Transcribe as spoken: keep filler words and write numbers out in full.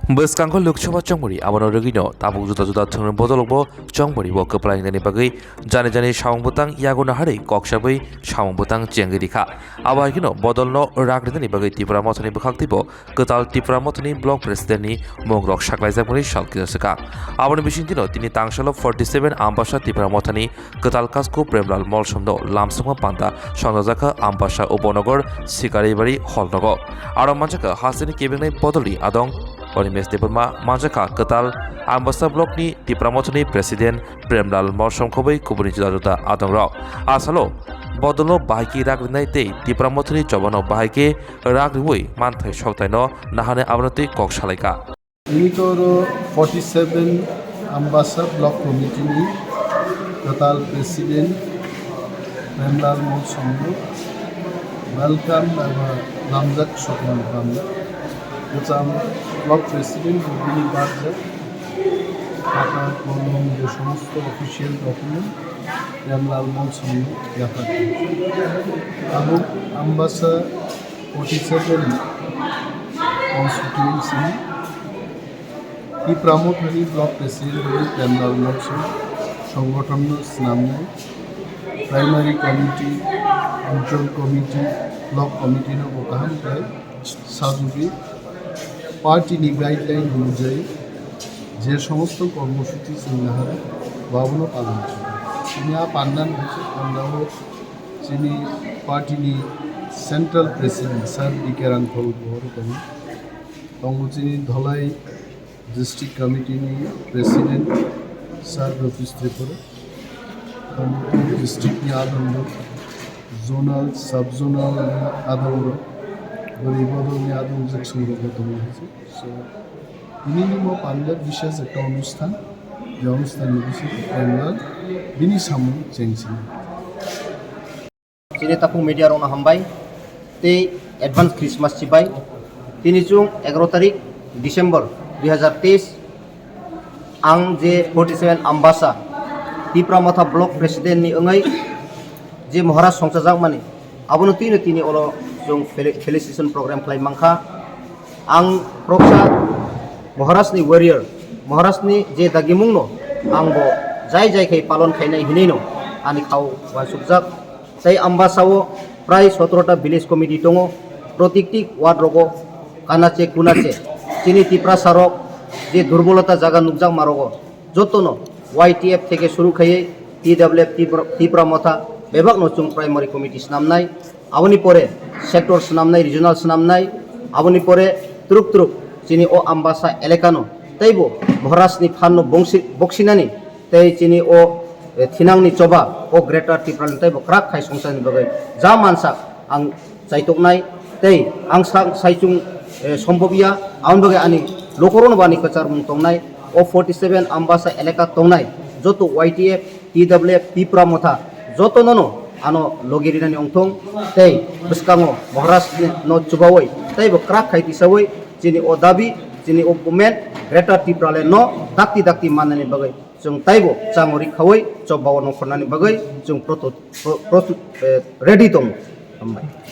Bwskango Lok Sabha chongmani abono rwgwino tabuk juda juda thwngmani bodolokbo chongmani bo kwplai wngnani bagwi jani jani samung bwtang yago naharwi kok sabwi samung bwtang chengwi rikha. Abo hai kheno bodolno rak rinani bagwi Tipra Mothani bwkhaktwibo kwtal Tipra Mothani Block Presidentni mungrok saklaijakmani sal kisa swkang. Aboni bisingtwino tini tangsalo forty seven Ambasa Tipra Mothani kwtal kasku Premlal Molsomno lamsokma panda songjajakha Ambasa Uponogor Sikaribari Hall nogo. Aro manjakha hasteni kebengnai bodolni adong Onimesh Debbarma, manjakha kwtal Ambasa Blockni Tipra Mothani President Premlal Molsom khobwi kubuni juda juda adongrok. Asalo bodolno bahai khe rak rinai tei Tipra Mothani chobano bahai khe rak riwi manthai soktaino nahani abono twi kok salaikha. Tini to oro forty seven Ambasa Block Committee ni kwtal President Premlal Molsomno welcome eba lamjak sokman panda. Kwcham Block President bini barjak khata kolom je somosto official document Premlal Molsomno yaphar. Abo Ambasa forty seven constituency ni Tipra Mothani Block President rwi Premlal Molsom songothonno swnamnai, Primary Committee, Anchal Committee, Block Committee no bo kaham khlai sajagwi party ni guideline onujai je somosto kormosuchi chwng nahar bo abono palon khlai. Chini a pandan hwnkhe pandao chini party ni Central President Sir D K Rangkhol bo oro tongo. Tongo chini Dholai District Committee ni President Sir Rupesh Tripura, Tongmung District ni adong rok, Zonal, Sub Zonal ni adong rok, bwrwi bodol ni adong rok, song rok bo tongo hai se. So, tini ni mo pandal bishes ekta onusthan, je onusthan ni bisingo panel bini samung chengsinai. Chini takhuk media rokno hambai tei advance Christmas chibai. Tini chwng egaroh tarik December dui hazar teis, ang je forty seven Ambasa Tipra Motha Block President ni wngwi je Maharaj songchajakmani, abono twino tini oro chwng fel-, felicitation program khlai mankha. Ang khoroksa Maharaj ni warrior, Maharaj ni je dagimungno ang bo jai jai khai palon khainai hinwi no ani khao uansukjak. Tei Ambasa o prai sotoro ta village committee tongo, protikti ward rogo kanache kunache chini Tiprasa rok je durbolota jaga nukjakma rogo jotono Y T F theke suru khaiwi T W F Tipra, Tipra Motha bebakno chwng primary committee swnamnai, aboni pore sector swnamnai, regional swnamnai, aboni pore twrwk twrwk chini o Ambasa elekano teibo Maharajni phanno bongsi-, boksinani tei chini o, eh, thinangni choba o Greater Tipraland teibo kwrak khai songcharni bagwi ja mansak ang chaitoknai tei ang sa-, saichung, eh, sombobya, aboni bagwi ani lokorono bo ani kwcharmung tongnai. O forty seven Ambasa eleka tongnai joto Y T F, T W F, Tipra Motha jotonono ano logi rinani ongthong tei bwskango Maharajno chubawi teibo kwrak khai tisawi chini o dabi, chini o movement Greater Tipraland no dakti dakti mannani bagwi chwng taibo chango ri khawi chobao nongkhornani bagwi chwng proto-, pro-, prostu-, eh, ready tongo. Hambai.